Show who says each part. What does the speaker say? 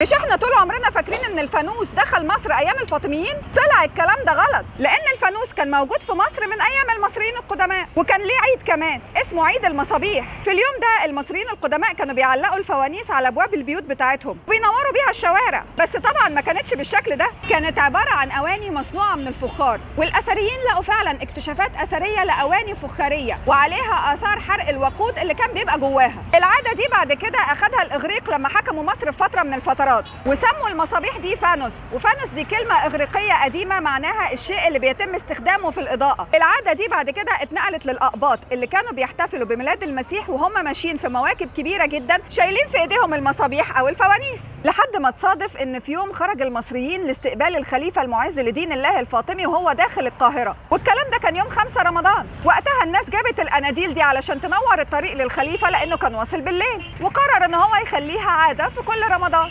Speaker 1: مش احنا طول عمرنا فاكرين ان الفانوس دخل مصر ايام الفاطميين؟ طلع الكلام ده غلط، لان الفانوس كان موجود في مصر من ايام المصريين القدماء، وكان ليه عيد كمان اسمه عيد المصابيح. في اليوم ده المصريين القدماء كانوا بيعلقوا الفوانيس على ابواب البيوت بتاعتهم وبينوروا بيها الشوارع، بس طبعا ما كانتش بالشكل ده، كانت عبارة عن اواني مصنوعة من الفخار. والاثريين لقوا فعلا اكتشافات اثرية لاواني فخاريه وعليها اثار حرق الوقود اللي كان بيبقى جواها. العادة دي بعد كده اخذها الاغريق لما حكموا مصر في فترة من الفترات، وسموا المصابيح دي فانوس. وفانوس دي كلمة اغريقية قديمة معناها الشيء اللي بيتم استخدامه في الاضاءة. العادة دي بعد كده اتنقلت للاقباط اللي كانوا بيحتفلوا بميلاد المسيح وهم ماشيين في مواكب كبيرة جدا شايلين في ايديهم المصابيح او الفوانيس، لحد ما تصادف ان في يوم خرج المصريين لاستقبال الخليفة المعز لدين الله الفاطمي وهو داخل القاهرة، والكلام ده كان يوم 5 رمضان. وقتها الناس جابت الاناديل دي علشان تنور الطريق للخليفة لانه كان واصل بالليل، وقرر ان هو يخليها عادة في كل رمضان.